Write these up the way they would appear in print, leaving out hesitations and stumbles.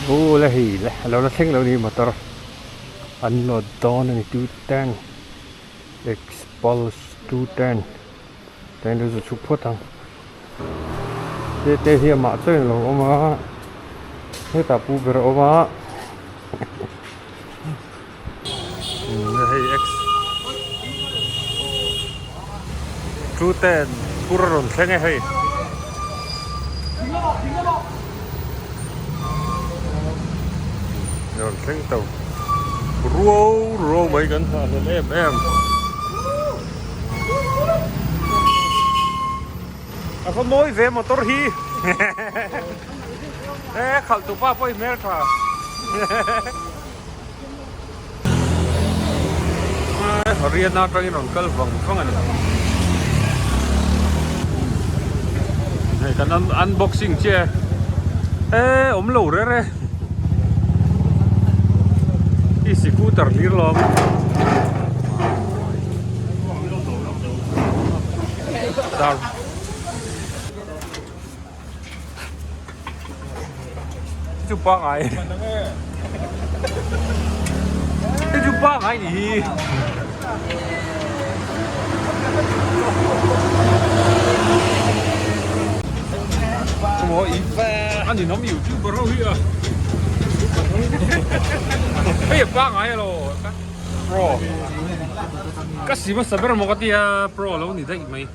Aw le hei le a lo la thleng lo ni motor an load dawn a ni 210 Xpulse 210 chuan lo zu chhuk phawt ang te te hi amah chuan a lo awm a hetah pu ber a awm a hei X 210 phur a rawn thleng e hei. A rawn thleng tawh ruau ruau mai kan hah hlel em em. A va mawi ve motor hi e khalh tu pa pawh i hmel tha Haryana atangin rawn kal vang vang a ni hei kan unboxing chiah e e awm lo rere i scooter hlir lawm. Dar Chu pangai Chu pangai ni hi A ninawm youtuber ho hi a Hei a pangai alo Pro Ka si hmasa ber maw ka tia pro alo ni daih mai.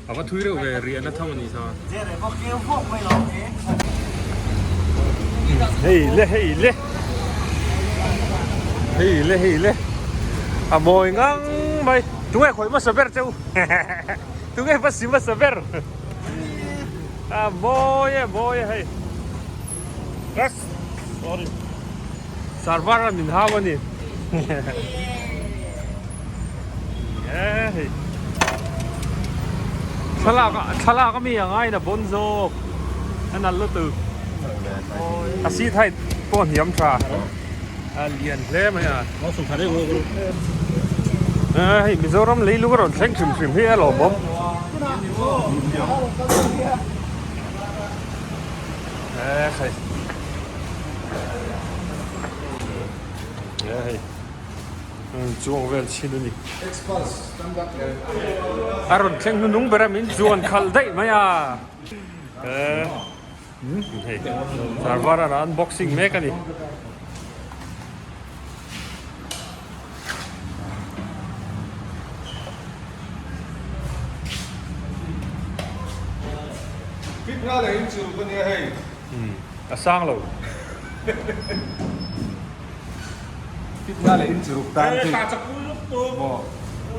A va thui reuh ve riahna tham a nih kha. Hei le hei le Hei le hei le A mawi ngang mai Tunge khawih hmasa ber che u Tunge va si hmasa ber A mawi e mawi e hei Yes Sorry Sarvar a min hau a ni. Hei thlalak thlalak ami a ngai na bon zawk a nalh lutuk a seat height pawh a hniam tha a lian hle mai a hei Mizoram leilung a rawn thleng hrim hrim hi a lawmawm hei. Hei chuang vel chhin a ni. A rawn thleng hnunung ber a min zuan khalh daih mai a. Hei Sarvar a unboxing mek a ni. A sang lo. Fitna leh in churuk tan khi. Maw?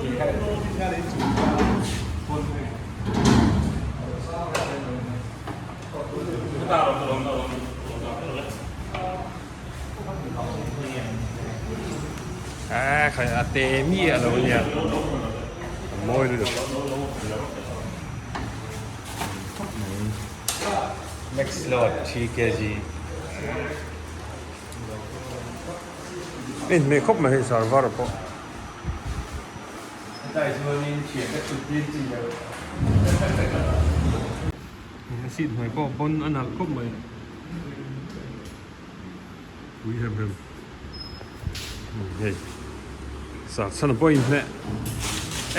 Fitna leh in churuk tan pawn hei. A khai a te mi a lo nia. A mawi lutuk. Max load 3 kg. A inhmeh khawp mai hei server pawh. Hetlai chuanin thian ka chhut tir chi lo. A seat hnuai pawh pawn a nalh khawp mai. Pui hem hem. Hei sar chhan pawh a inhmeh.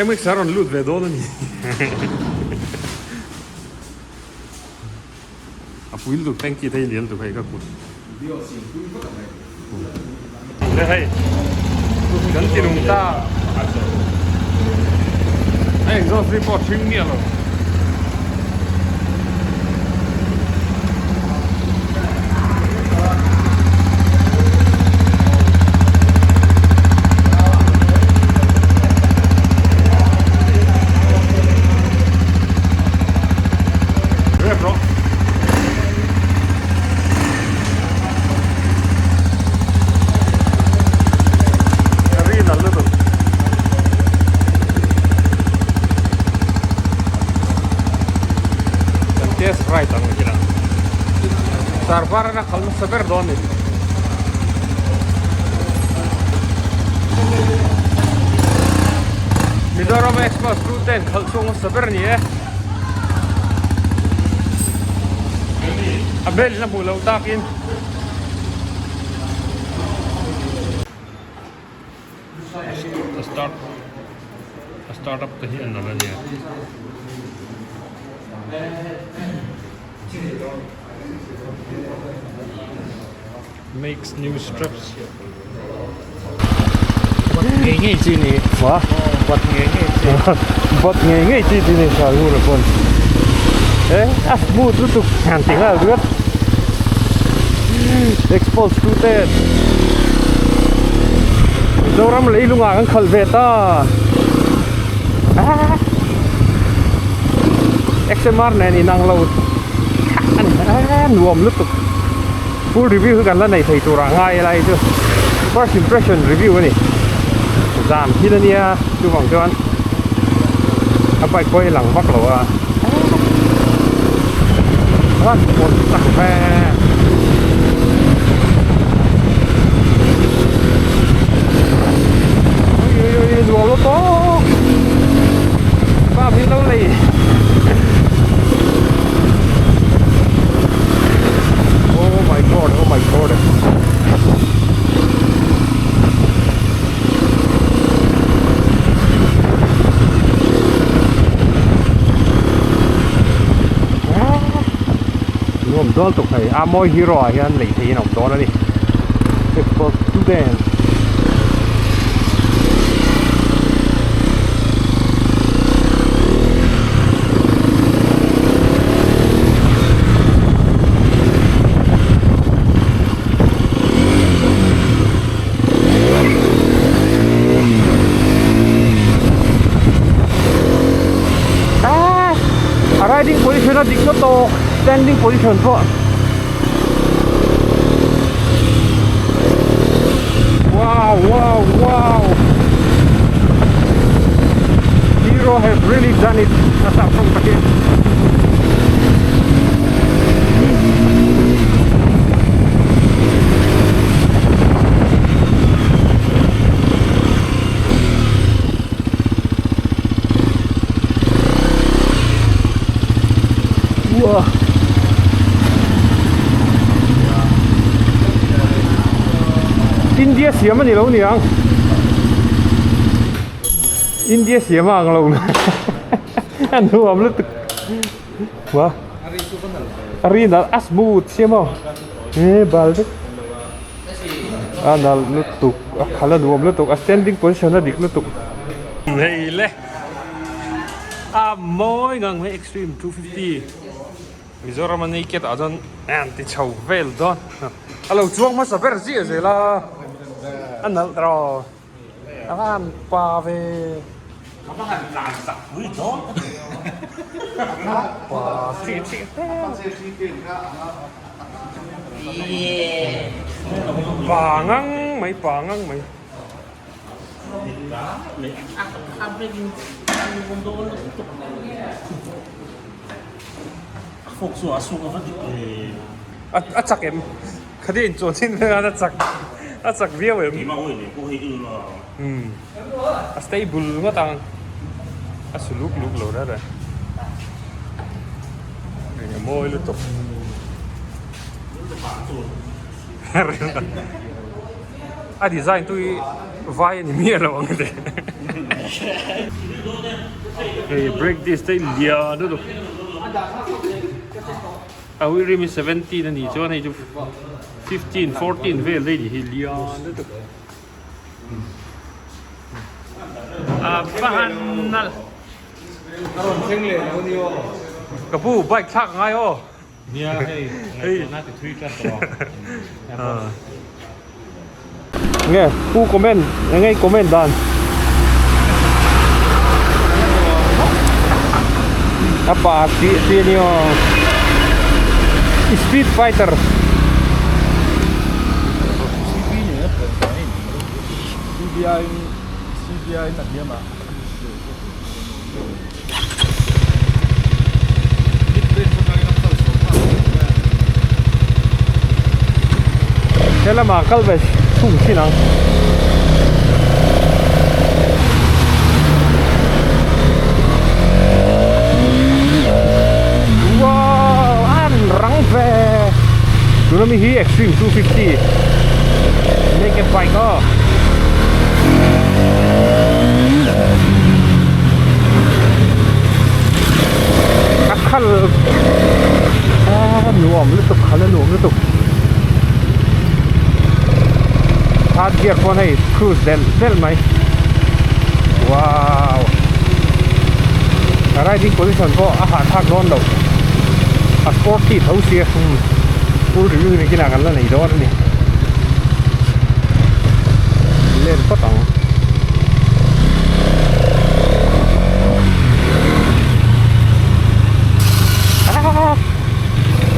MX a rawn lut ve dawn a ni. A pui lutuk tanky te hi lian lutuk hei ka kut. Le hei kan ti nung ta. A exhaust ri pawh a hring miah lo. Rep rawh. Ka ri nalh lutuk. Kan test ride ang hi lah. Sarvar a khal nasa ber dawn a ni. Mizoram Express route ten khalh chhuak nasa ber a ni e. A bel in a hmuh loh takin. start a start up te hi a nalh a nia. Makes new straps. Bot ngei ngei chi ni. Wa? Bot ngei ngei chi. Bot ngei ngei chi ti ni sa lu ra pon. Eh, a smooth lutuk han ti ngal ruat. Expose tu te. Mizoram leilunga kan khal ve ta. Ah. XMR nen inang lo. Nuam lutuk. Full review hi kan la nei thei turah ngai lai chu first impression review a ni zan thil a nia chuvang chuan a bike pawh hi lang vak lo a chuan pawt tak ve ui ui ui nuam lo tawk pa min lo lei. Oh my god, oh my god. Nuam dawn tuk hei a mawi hero ah hian lei theihin a awm dawn a ni. Expo student. Ah, a riding position a dik na tawk standing position pawh Wow, wow, wow. Hero have really done it. Nasa from takin. Wow. India siam a ni lo niang India siam a ang lo a nuam lutuk wa a ri nalh a smooth siam aw he bal vek a nalh lutuk a khal a nuam lutuk a standing position a dik lutuk hei le a mawi ngang mai extreme 250 Mizoram a naked ah chuan an ti chho vel dawn a lo chuang hmasa ber ziah zel a a nalh tawh a van pa ve a va han tlan chak pui dawn pa chih chih pa ngang mai pa ngang mai. A chak em? Khadi in chuan chin vek a chak a chak viau em? Umm a stable ngawt ang a su luk luk lo reng reng eng a mawi lutuk. A design tu hi vai a ni miah lo ang te. Hei brake disc te lian lutuk. A wheel rim hi 17 a ni chuan hei chu 15 14 vel daih ni hi lian lutuk. A va han nalh. A rawn thleng leh lo ni aw. Ka pu bike thlak a ngai aw. Nia hei ngaihtuahna ti thui tlat tawh ang. Nge pu comment enge i comment dan a pa tih chi a ni aw speed fighter CBI CBI na hniam ah. He lamah kal ve thung thin ang. Wow, an rang ve. Tuna mi hi Extreme 250 naked bike aw. A khal a nuam lutuk khal a nuam lutuk third gear pawn hei cruise del del mai wow riding position pawh a hahthlak dawn loh a sporty tho sia full review ni kinah kan la nei dawn a ni len phawt ang.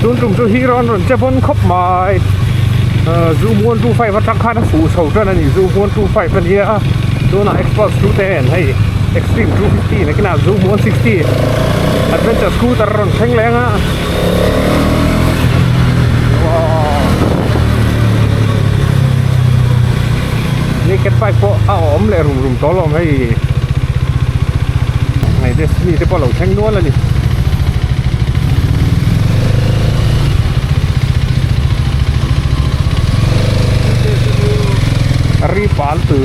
Tun tum chu hero an rawn che pawn khawp mai zoom 125 atang khan a fuh chho tan a ni zoom 125 a nia tunah xpulse 210 hei extreme 250 nakinah zoom 160 adventure scooter a rawn thleng leng a. Naked bike pawh a awm leh rum rum tawh alawm hei hei destiny te pawh a lo thleng nual a ni. Ri pal tu.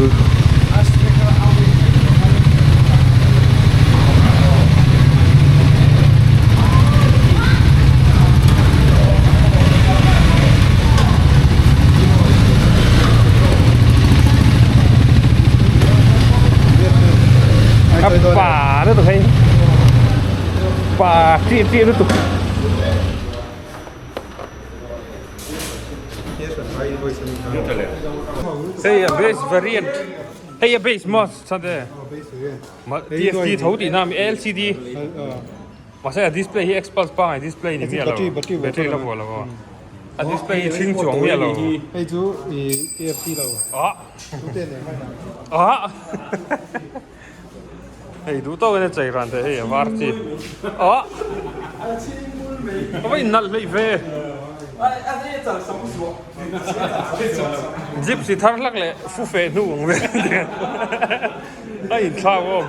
A pa lutuk hei pa tih tih lutuk. Hei a base variant hei a base maw chhan te TFT tho tihna a mi LCD mahse a display hi xpulse pangai display ni miah lo battery la vuah lo aw a display hi thing chuang miah lo hei chu TFT lo ah ah hei duh tawk in a chei ran theih hei a var chi ah a va innalh hleih ve gypsy thar hlak leh fu feh hnu ang vel a inthlak aw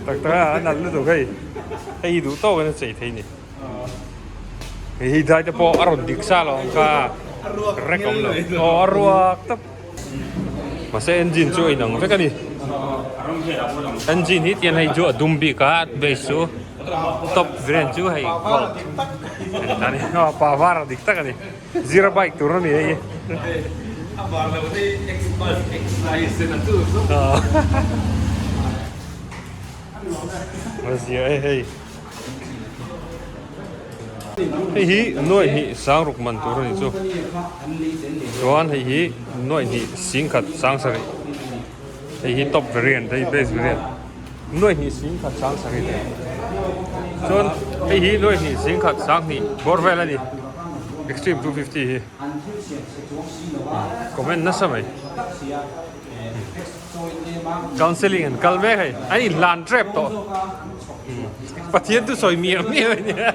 tak tak a a nalh lutuk hei hei hi duh tawk in a chei thei ni hei hi dai te pawh a rawn dik sa lo ang kha rek awm lo aw a ruak tawp mahse engine chu a inang vek a ni engine hi tian hei chu a dum bik a base chu top variant chu hei gold a ni aw pa var dik tak a ni zira bike tur a ni hei a zia e hei. Hei hi nuai hnih sang ruk man tur a ni chu chuan hei hi nuai hnih sing khat sang sarih hei hi top variant hei base variant nuai hnih sing khat sang sarih chuan hei hi nuai hnih sing khat sang hnih bawr vel a ni extreme 250 hi comment nasa mai. Counselling an kal mek hei an inhlan tep tawh Pathian chu sawi miah miah a nia.